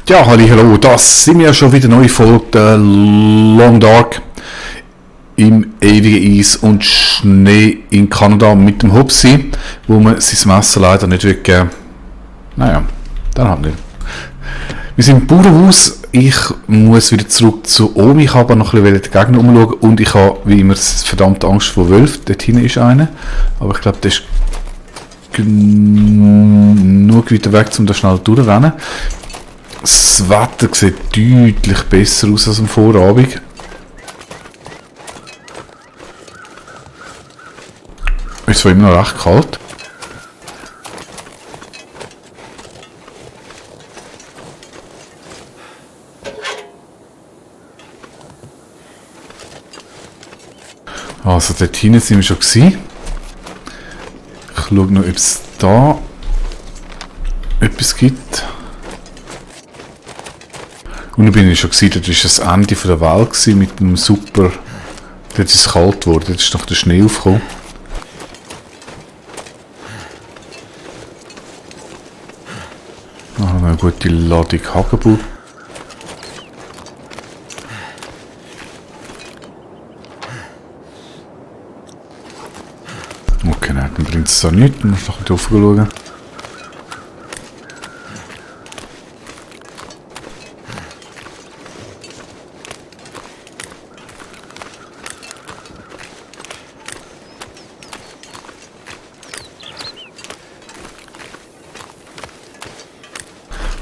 Ja, hallo, das sind wir ja schon wieder neue Folge der Long Dark im ewigen Eis und Schnee in Kanada mit dem Hupsi, wo man sein Messer leider nicht wirklich, naja, dann halt nicht. Wir sind im Bauernhaus, ich muss wieder zurück zu Omi, ich habe aber noch ein bisschen die Gegend umschauen und ich habe wie immer verdammt Angst vor Wölfen, dort hinten ist einer, aber ich glaube, der ist genug weiter weg, um da schnell durchzurennen. Das Wetter sieht deutlich besser aus als am Vorabend. Es ist zwar immer noch recht kalt. Also dort hinten sind wir schon gewesen. Ich schaue noch, ob es da etwas gibt. Und dann bin ich schon gewesen, dort war das Ende der Welt mit einem super... Dort ist es kalt geworden, dort ist noch der Schnee aufgekommen. Noch eine gute Ladung Hagebutt. Okay, nein, dann bringt es da nichts, dann muss ich noch ein bisschen raufschauen.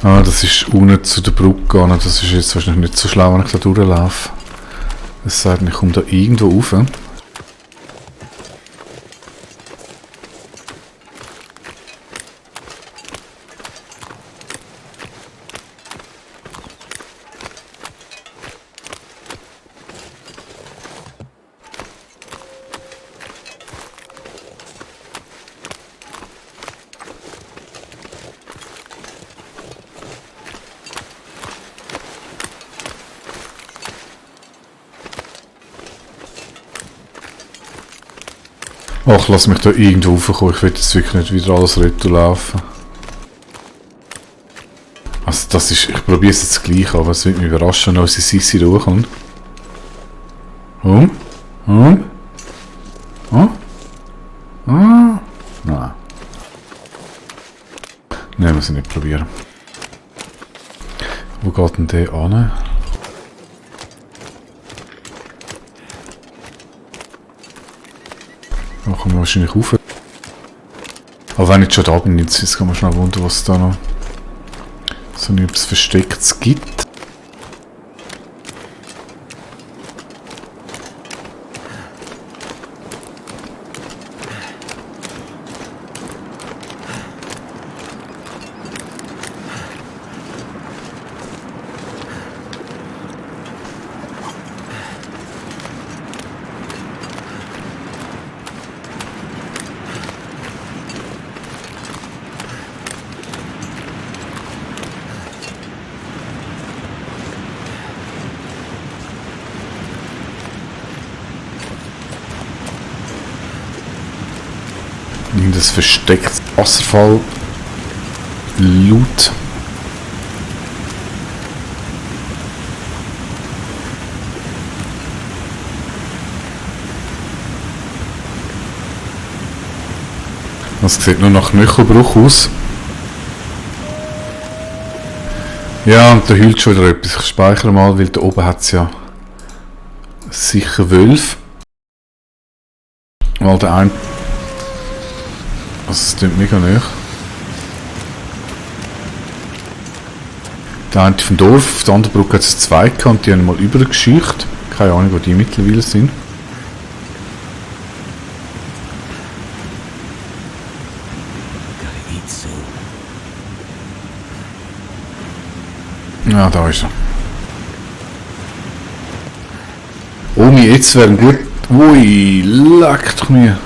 Ah, das ist unten zu der Brücke gegangen. Das ist jetzt wahrscheinlich nicht so schlau, wenn ich da durchlaufe. Es sagt, ich komme da irgendwo rauf. Ach, lass mich da irgendwo raufkommen. Ich will jetzt wirklich nicht wieder alles retour laufen. Also das ist... Ich probiere es jetzt gleich, aber es wird mich überraschen, wenn unsere Sissi durchkommt. Nein. Nein, muss ich nicht probieren. Wo geht denn der an? Da kommen wir wahrscheinlich rauf. Aber wenn ich schon da bin, jetzt kann man schnell wundern, was es da noch so etwas Verstecktes gibt. Das versteckt Wasserfall Loot. Das sieht nur nach Knöchelbruch aus. Ja, und da heult schon wieder etwas. Ich speichere mal, weil da oben hat es ja sicher Wölfe. Weil der eine... Also es klingt mega nahe. Der eine vom Dorf, auf der anderen Brücke hat es zwei gehabt, die haben mal übergescheucht. Keine Ahnung, wo die mittlerweile sind. Ja, da ist er. Omi, jetzt wäre gut. Ui, leckt mir.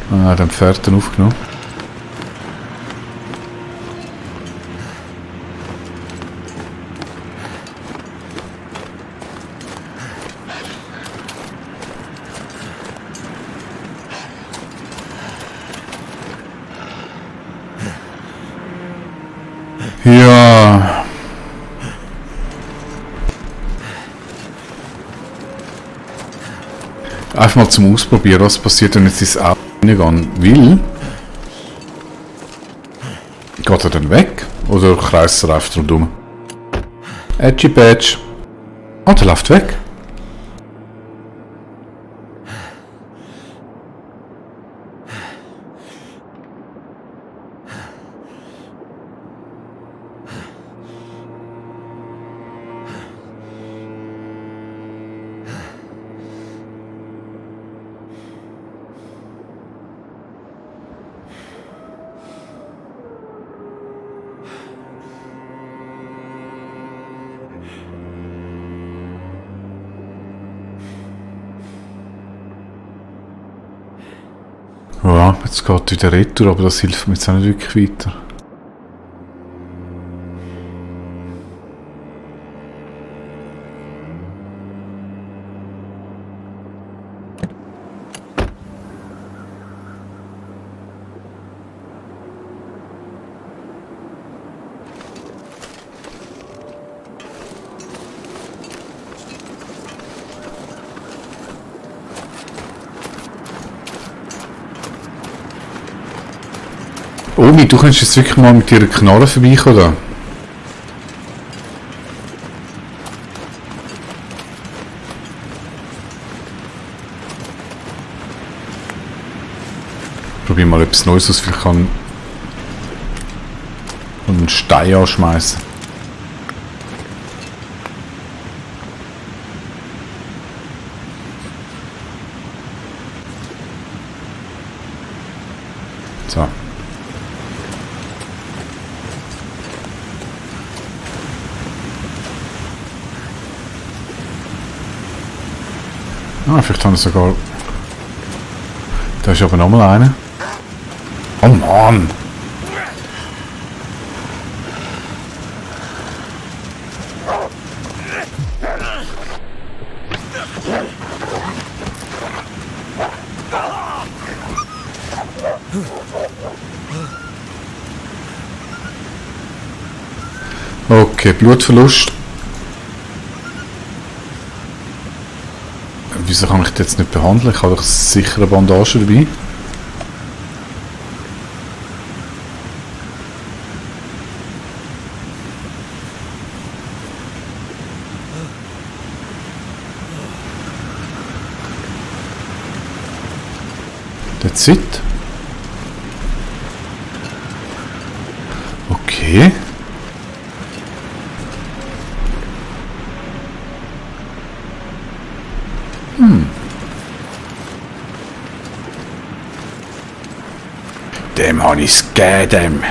Ah, den Pferden aufgenommen. Ja. Einfach mal zum Ausprobieren, was passiert, wenn jetzt ins Auto reingehen will. Geht er dann weg? Oder kreist er einfach rundum? Edgy Badge. Oh, der läuft weg. Ja, jetzt geht wieder retour, aber das hilft mir jetzt auch nicht wirklich weiter. Omi, du kannst jetzt wirklich mal mit ihrer Knarre vorbeikommen da. Probier mal etwas Neues aus, vielleicht kann einen Stein anschmeißen. So. Ah, vielleicht haben wir sogar... Da ist aber nochmal einer. Oh Mann! Okay, Blutverlust. Wieso kann ich das jetzt nicht behandeln? Ich habe doch sicher eine Bandage dabei. That's it. Okay. Dem habe ich es gegeben.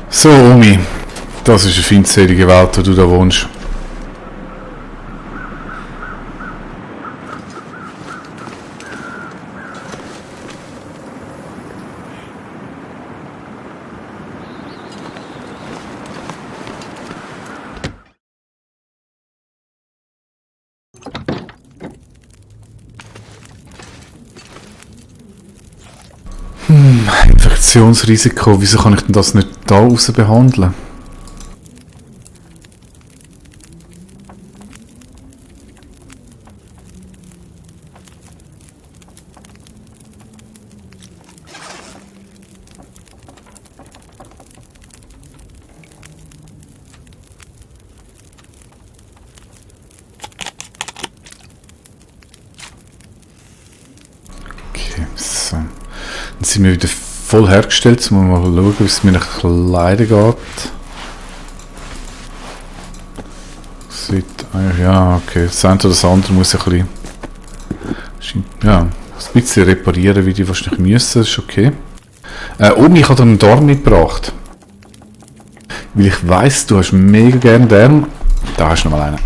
So, Omi. Das ist eine feindselige Welt, wo du da wohnst. Infektionsrisiko, wieso kann ich denn das nicht da raus behandeln? Okay, so. Dann sind wir wieder voll hergestellt. Jetzt müssen wir mal schauen, wie es mir Kleidern geht. Sieht eigentlich, ja, okay. Das eine oder das andere muss ich ein bisschen, ja, ein bisschen reparieren, wie die wahrscheinlich müssen. Das ist okay. Oben, ich habe dir einen Dorn mitgebracht. Weil ich weiss, du hast mega gerne den. Da hast du noch mal einen.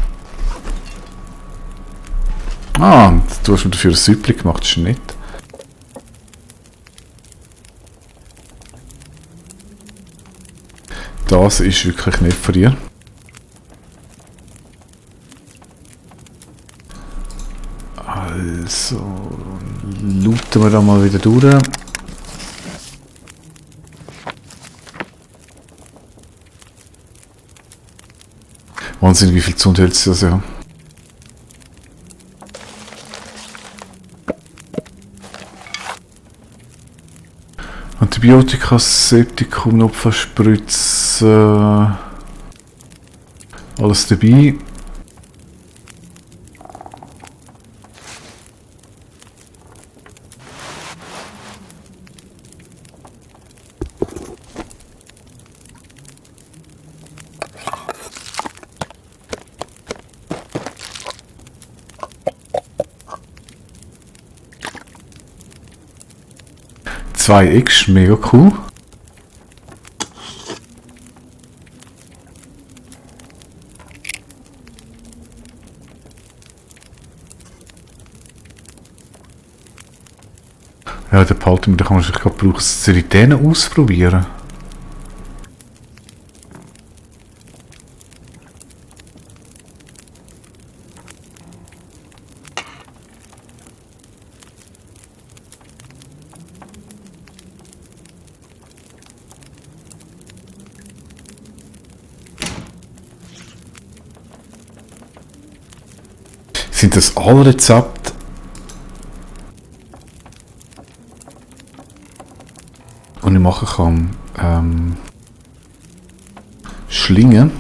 Ah, du hast mir dafür ein Süppli gemacht, das ist nett. Das ist wirklich nett von dir. Also, looten wir da mal wieder durch. Wahnsinn, wie viel Zundhölzer das ja. Antibiotika, Septikum, Notfallspritze, alles dabei. Zwei Eggs, mega cool. Ja, den behalten wir, den kann man sich gerade brauchen. Soll ich den ausprobieren? Sind das alle Rezepte? Und ich machen kann. Schlingen.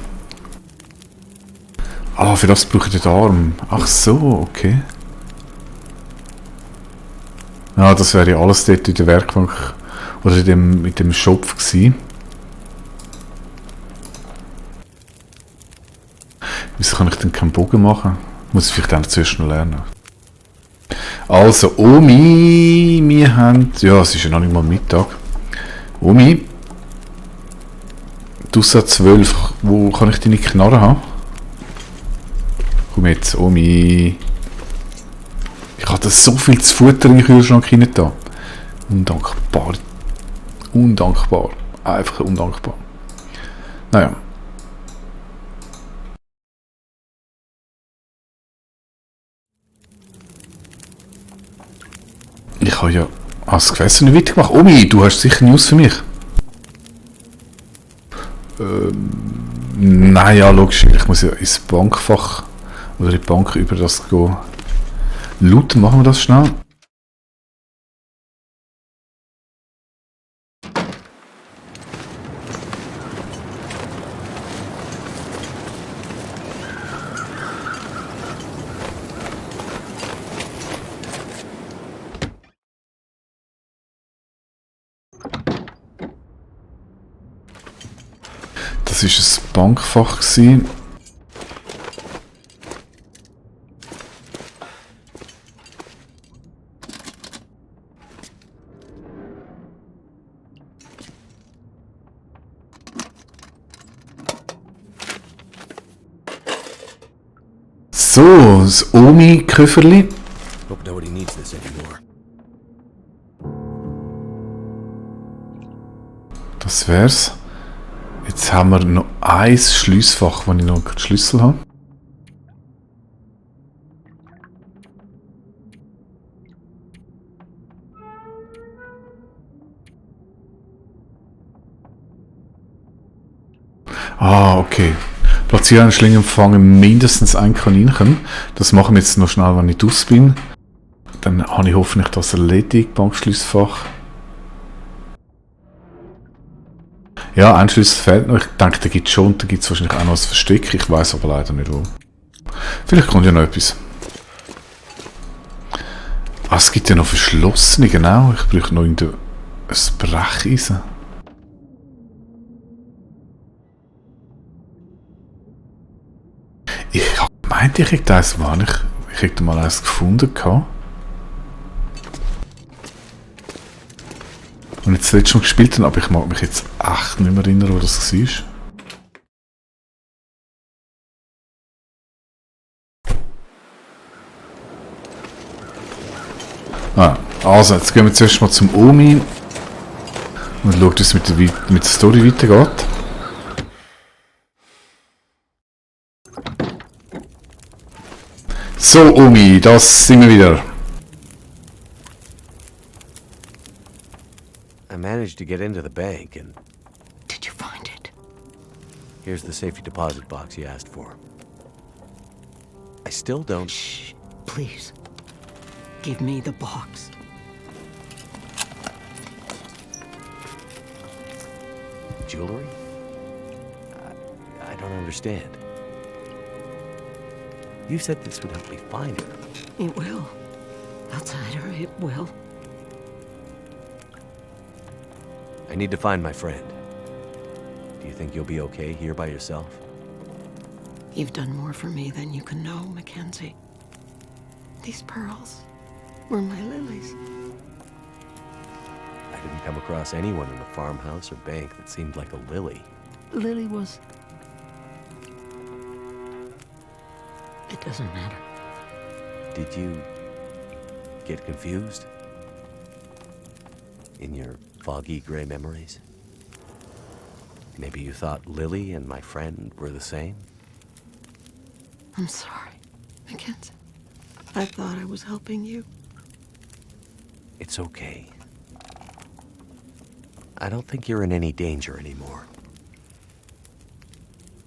Ah, für das brauche ich den Arm. Ach so, okay. Ja, das wäre ja alles dort in der Werkbank oder in dem Shop gewesen. Wieso kann ich denn keinen Bogen machen? Muss ich vielleicht auch zuerst noch lernen. Also, Omi, wir haben... Ja, es ist ja noch nicht mal Mittag. Omi, du sagst 12. Wo kann ich deine Knarre haben? Komm jetzt, Omi. Ich habe das so viel zu Futter in den Kühlschrank hinein da. Undankbar. Undankbar. Einfach undankbar. Naja. Ich habe ja das Gefäß nicht weitergemacht. Omi, du hast sicher News für mich. Nein, ja, logisch. Ich muss ja ins Bankfach oder in die Bank über das gehen. Looten, machen wir das schnell. Das war ein Bankfach gewesen. So, das Omi-Köfferli. Hope nobody needs this anymore. Das wär's. Jetzt haben wir noch ein Schliessfach, wo ich noch den Schlüssel habe. Ah, okay. Platzieren einen Schlinge empfangen mindestens ein Kaninchen. Das machen wir jetzt noch schnell, wenn ich draus bin. Dann habe ich hoffentlich das erledigt, Bankschließfach. Ja, ein Schlüssel fehlt noch. Ich denke, da gibt es schon. Da gibt es wahrscheinlich auch noch ein Versteck. Ich weiß aber leider nicht wo. Vielleicht kommt ja noch etwas. Ah, es gibt ja noch verschlossene, genau. Ich brauche noch ein Brecheisen. Ich habe gemeint, ich hätte eins mal. Ich hätte mal eins gefunden gehabt. Und jetzt letztes Mal gespielt habe, aber ich mag mich jetzt echt nicht mehr erinnern, wo das war. Also, jetzt gehen wir zuerst mal zum Omi und schauen, wie es mit der Story weitergeht. So, Omi, das sind wir wieder. I managed to get into the bank, and Did you find it? here's the safety deposit box you asked for. I still don't... Shh, please. Give me the box. Jewelry? I don't understand. You said this would help me find her. It will. Outsider, it will. I need to find my friend. Do you think you'll be okay here by yourself? You've done more for me than you can know, Mackenzie. These pearls were my lilies. I didn't come across anyone in a farmhouse or bank that seemed like a lily. Lily was... It doesn't matter. Did you get confused? In your foggy gray memories? Maybe you thought Lily and my friend were the same? I'm sorry, Mackenzie. I thought I was helping you. It's okay. I don't think you're in any danger anymore.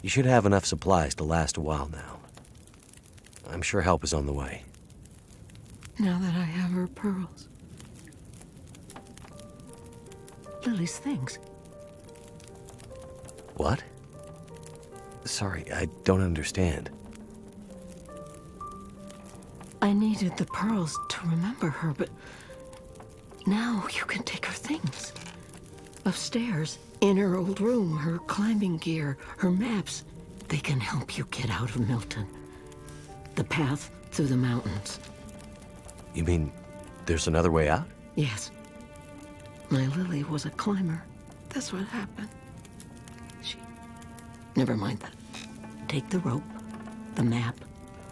You should have enough supplies to last a while now. I'm sure help is on the way. Now that I have her pearls. Lily's things. What? Sorry, I don't understand. I needed the pearls to remember her, but now you can take her things. Upstairs, in her old room, her climbing gear, her maps. They can help you get out of Milton. The path through the mountains. You mean there's another way out? Yes. My Lily was a climber. That's what happened. Never mind that. Take the rope, the map,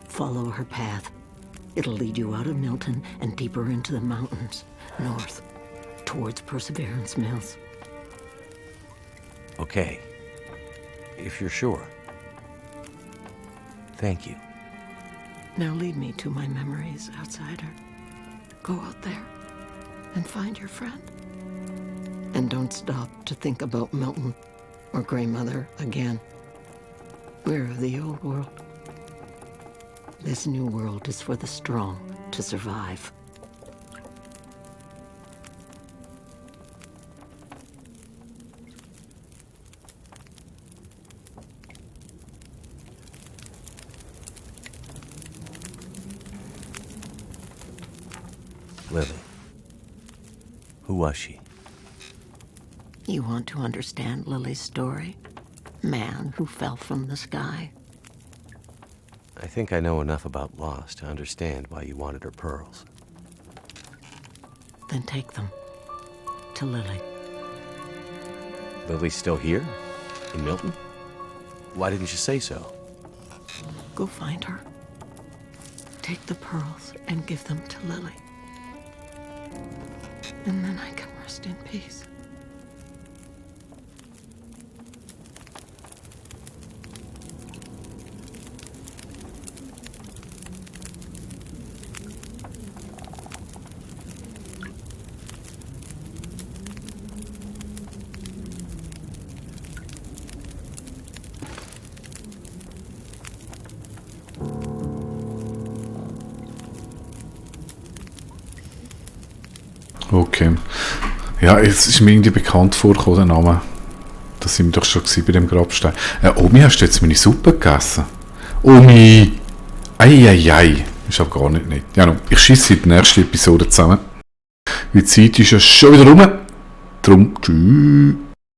follow her path. It'll lead you out of Milton and deeper into the mountains, north, towards Perseverance Mills. Okay. If you're sure. Thank you. Now lead me to my memories, outsider. Go out there and find your friend. And don't stop to think about Milton or Grey Mother again. We're of the old world. This new world is for the strong to survive. Lily. Who was she? You want to understand Lily's story? Man who fell from the sky. I think I know enough about Lost to understand why you wanted her pearls. Then take them to Lily. Lily's still here? In Milton? Why didn't you say so? Go find her. Take the pearls and give them to Lily. And then I can rest in peace. Okay. Ja, jetzt ist mir irgendwie bekannt vorgekommen, der Name. Da sind wir doch schon gewesen bei dem Grabstein. Omi, hast du jetzt meine Suppe gegessen? Omi! Eieiei! Ist aber gar nicht nett. Ja, no, ich schieße in die nächste Episode zusammen. Die Zeit ist ja schon wieder rum. Drum, tschüss.